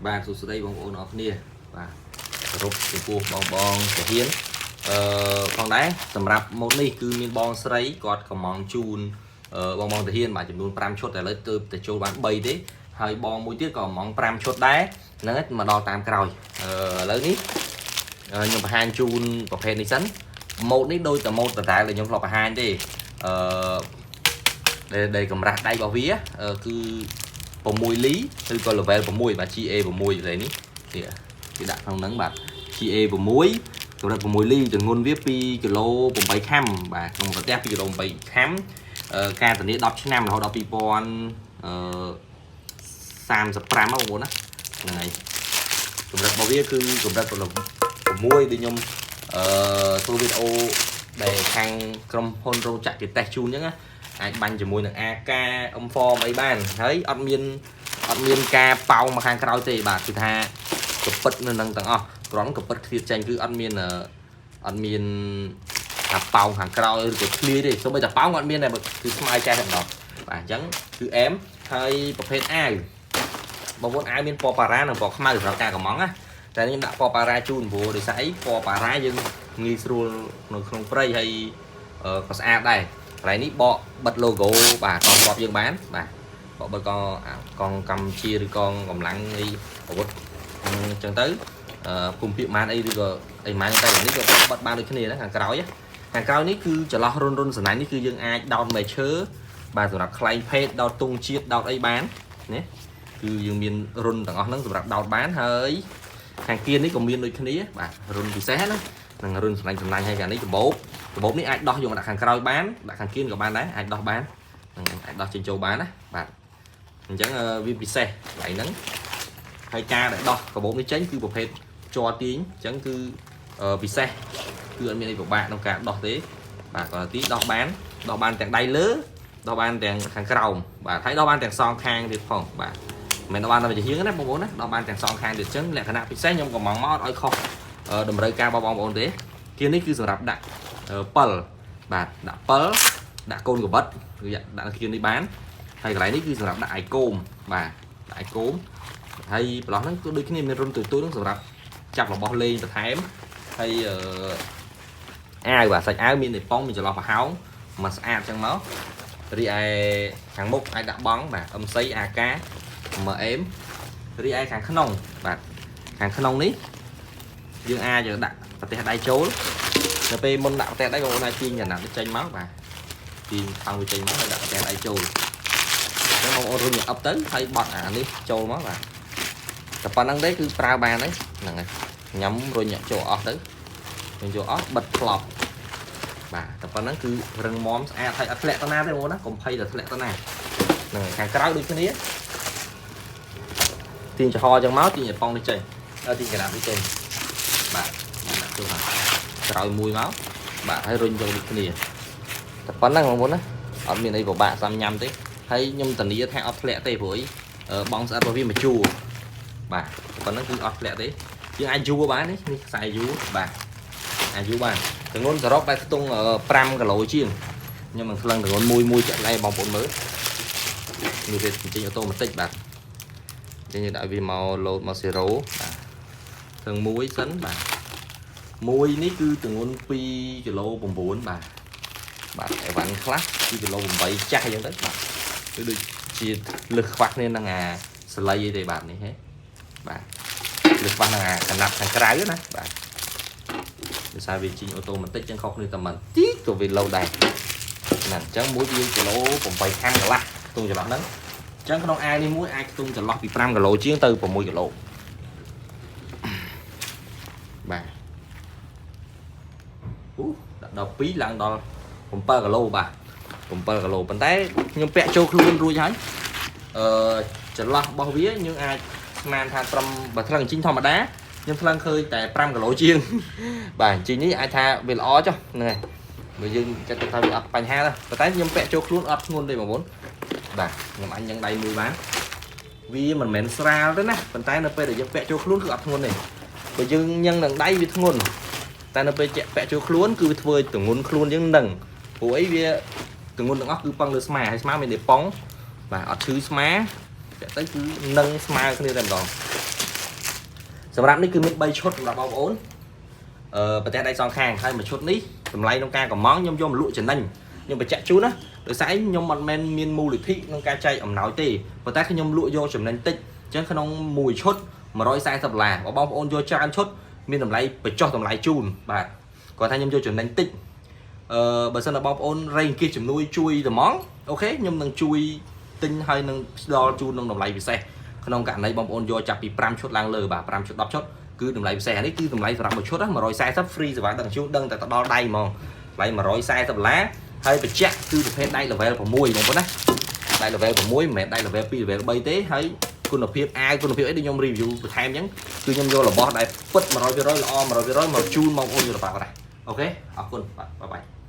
បាទសួស្តីបងប្អូនអរគ្នាបាទគោរពចំពោះបងបងទាហានអឺផងដែរសម្រាប់ម៉ូតនេះគឺមានបងស្រីគាត់កំងជូនអឺបងបងទាហានបាទចំនួន5ឈុតតែឥឡូវទើបតែចូលបាន3ទេហើយបងមួយទៀតក៏កំង5ឈុតដែរហ្នឹងហើយមកដល់តាមក្រោយអឺឥឡូវនេះខ្ញុំបង្ហាញជូនប្រភេទនេះសិនម៉ូតនេះដូចតែម៉ូតដដែលដែលខ្ញុំធ្លាប់បង្ហាញទេអឺដែលកម្រាស់ដៃរបស់វាគឺ 6លីឬក៏ level 6បាទ GA 6កន្លែងនេះនេះគេដាក់ក្នុងហ្នឹងបាទ GA 6កម្រិត6លីទម្ងន់វា2គីឡូ8ខាំបាទក្នុងប្រទេស2គីឡូ8ខាំការធានា10ឆ្នាំរហូតដល់2000អឺ35បងប្អូនណាហ្នឹងហើយកម្រិតរបស់វាគឺកម្រិត6ដូចខ្ញុំអឺធ្វើវីដេអូដែលខាងក្រុមហ៊ុនរោងចក្រគេតេស្តជូនអញ្ចឹងណាអាចបាញ់ជាមួយនឹង AK M4 អីបានហើយអត់មានការប៉ោងមកខាងក្រោយទេបាទគឺថាកពិតនៅនឹងទាំងអស់គ្រាន់កពិតឃ្លាតចេញគឺអត់មានថាប៉ោងខាងក្រោយឬក៏ឃ្លាទេសូម្បីតែប៉ោងក៏អត់មានដែរគឺស្មើចេះតែម្ដងបាទអញ្ចឹងគឺអែមហើយប្រភេទអាវបងប្អូនអាវមានពណ៌ប៉ារ៉ានិងពណ៌ខ្មៅសម្រាប់ការកំងណាតែខ្ញុំដាក់ពណ៌ប៉ារ៉ាជូនព្រោះដោយសារអីពណ៌ប៉ារ៉ាយើងងាយស្រួលនៅក្នុងព្រៃហើយក៏ស្អាតដែរកន្លែងនេះបកបិទ logo បាទកងទ័ពយើងបានបាទបកបិទកងកងកម្ពុជាឬកងកម្លាំងអីអាវុធអញ្ចឹងទៅអឺភូមិភាគម៉ានអីឬក៏អីម៉ានតែនេះក៏បិទបានដូចគ្នាណាខាងក្រោយខាងក្រោយនេះគឺចន្លោះរុនរុនសណាញ់នេះគឺយើងអាចដោតមែឈើបាទសម្រាប់ខ្លែងភេទដោតទង់ជាតិដោតអីបានណាគឺយើងមានរុនទាំងអស់ហ្នឹងសម្រាប់ដោតបានហើយខាងគៀននេះក៏មានដូចគ្នាបាទរុនពិសេសណានឹងរុនសំឡាញ់សំឡាញ់ហើយកាលនេះកាបូបកាបូបនេះអាចដោះយកមកដាក់ខាងក្រោយបានដាក់ខាងគៀនក៏បានដែរអាចដោះបានហ្នឹងអាចដោះចេញចូលបានណាបាទអញ្ចឹងវាពិសេសកន្លែងហ្នឹងហើយការដែលដោះកាបូបនេះចេញគឺប្រភេទជ័រទាញអញ្ចឹងគឺពិសេសគឺអត់មានអីពិបាកក្នុងការដោះទេបាទគាត់ទីដោះបានដោះបានទាំងដៃលើដោះបានទាំងខាងក្រោមបាទហើយដោះបានទាំងសងខាងទៀតផងបាទមិនមែនដោះបានតែមួយជាងណាបងប្អូនណាដោះបានទាំងសងខាងទៀតអញ្ចឹងលក្ខណៈពិសេសខ្ញុំកំងមកអត់ឲ្យខុសតម្រូវការរបស់បងប្អូនទេគៀននេះគឺសម្រាប់ដាក់ពិលបាទដាក់ពិលដាក់កូនកបិតគឺដាក់គៀននេះបានហើយកន្លែងនេះគឺសម្រាប់ដាក់អាយកូមបាទដាក់អាយកូមហើយប្រឡោះហ្នឹងគឺដូចគ្នាមានរុនទូទូហ្នឹងសម្រាប់ចាប់របស់លេងបន្ថែមហើយអឺអាវបាទសាច់អាវមានតែប៉ុងមានចន្លោះប្រហោងមកស្អាតចឹងមករីឯខាងមុខអាចដាក់បង់បាទ MC AK មកអេមរីឯខាងក្នុងបាទខាងក្នុងនេះយើងអាចដាក់ប្រទេសដៃចូលនៅពេលមុនដាក់ប្រទេសដៃបងប្អូនអាចទាញកណាត់ចេញមកបាទទាញថង់វាចេញមកហើយដាក់ប្រទេសដៃចូលអញ្ចឹងបងប្អូនរុញអឹបទៅហើយបត់អានេះចូលមកបាទតែប៉ុណ្្នឹងទេគឺប្រើបានហើយហ្នឹងហើយញ៉ាំរុញចូលអស់ទៅរុញចូលអស់បិទផ្លប់បាទតែប៉ុណ្្នឹងគឺរឹងមាំស្អាតហើយអត់ធ្លាក់ទៅណាទេបងប្អូនណាកុំភ័យតែធ្លាក់ទៅណាហ្នឹងហើយខាងក្រៅដូចគ្នាទាញចំហអញ្ចឹងមកទាញឲ្យប៉ុងនេះចេញដល់ទាញកណាត់នេះចេញបាទដាក់ចូលខាងក្រោយមួយមកបាទហើយរុញចូលដូចគ្នាតែប៉ុណ្្នឹងបងប្អូនណាអត់មានអីពិបាកសាំញ៉ាំទេហើយខ្ញុំធានាថាអត់ធ្លាក់ទេព្រោះអីបងស្អិតរបស់វាមកជួរបាទប៉ុណ្្នឹងគឺអត់ធ្លាក់ទេយើងអាចយួរបាននេះនេះខ្សែយួរបាទអាចយួរបានទម្ងន់សរុបបែបខ្ទង់5គីឡូជាងខ្ញុំនឹងថ្លឹងទម្ងន់មួយមួយចាក់ឡែបងប្អូនមើលនេះវាចេញ automatic បាទចេញដាក់វាមកលោតមក0បាទទាំងមួយសិនបាទមួយនេះគឺទម្ងន់2គីឡូ9បាទបាទអីវ៉ាន់ខ្លះ2គីឡូ8ចាស់អញ្ចឹងទៅបាទគឺដូចជាលើសខ្វះគ្នានឹងអាសលៃអីទេបាទនេះហេបាទលើសខ្វះនឹងអាកណាត់ខាងក្រៅណាបាទដោយសារវាជីង automatic ចឹងខុសគ្នាតែមិនតិចក៏វាលោដែរហ្នឹងអញ្ចឹងមួយ2គីឡូ8ខាំកន្លះខ្ទង់ចន្លោះហ្នឹងអញ្ចឹងក្នុងអាវនេះមួយអាចខ្ទង់ចន្លោះពី5គីឡូជាងទៅ6គីឡូបាទអូដាក់ដល់2ឡើងដល់7គីឡូបាទ7គីឡូប៉ុន្តែខ្ញុំពាក់ចូលខ្លួនរួចហើយអឺចន្លោះរបស់វាយើងអាចស្មានថាត្រឹមបើថ្លឹងជីងធម្មតាខ្ញុំថ្លឹងឃើញតែ5គីឡូជាងបាទជីងនេះអាចថាវាល្អចុះហ្នឹងហើយបើយើងចាត់ទុកថាវាអត់បញ្ហាទេប៉ុន្តែខ្ញុំពាក់ចូលខ្លួនអត់ធ្ងន់ទេបងប្អូនបាទខ្ញុំអញញ៉ឹងដៃមួយបានវាមិនមែនស្រាលទេណាប៉ុន្តែនៅពេលដែលយើងពាក់ចូលខ្លួនគឺអត់ធ្ងន់ទេបើយើងញ៉ឹងនឹងដៃវាធ្ងន់តែនៅពេលពាក់ចូលខ្លួនគឺវាធ្វើឲ្យទម្ងន់ខ្លួនយើងនឹងព្រោះអីវាទម្ងន់ទាំងអស់គឺប៉ឹងលើស្មាហើយស្មាមានតែប៉ុងបាទអត់ឈឺស្មាពាក់ទៅគឺនឹងស្មើគ្នាតែម្ដង សម្រាប់នេះគឺមាន3ឈុតសម្រាប់បងប្អូនអឺប្រទេសដៃសងខាងហើយមួយឈុតនេះតម្លៃក្នុងការកំងខ្ញុំយកមកលក់ចំណេញខ្ញុំបញ្ជាក់ជូនណាដោយសារខ្ញុំអត់មែនមានមូលនិធិក្នុងការចែកអំណោយទេប៉ុន្តែខ្ញុំលក់យកចំណេញតិចអញ្ចឹងក្នុងមួយឈុត140ដុល្លារបើបងប្អូនយកច្រើនឈុតមានតម្លៃបញ្ចុះតម្លៃជូនបាទគាត់ថាខ្ញុំយកចំណេញតិចអឺបើសិនតែបងប្អូនរៃអង្គាសជំនួយជួយត្មង OK ខ្ញុំនឹងជួយទិញហើយនឹងផ្ដល់ជូនក្នុងតម្លៃពិសេសក្នុងករណីបងប្អូនយកចាប់ពី5ឈុតឡើងលើបាទ5ឈុត10ឈុតគឺតម្លៃពិសេសអានេះគឺតម្លៃសម្រាប់មួយឈុតណា140 free សេវាដឹកជញ្ជូនដឹងតែទៅដល់ដៃហ្មងតម្លៃ140ដុល្លារហើយបញ្ជាក់គឺប្រភេទដែក level 6បងប្អូនណាដែក level 6មិនមែនដែក level 2 level 3ទេហើយគុណភាពអាវគុណភាពអីដូចខ្ញុំ review បន្ថែមអញ្ចឹងគឺខ្ញុំយករបស់ដែលពិត100%ល្អ100%មកជូនបងប្អូនយកទៅប្រើប្រាស់OK អរគុណបាទ bye bye.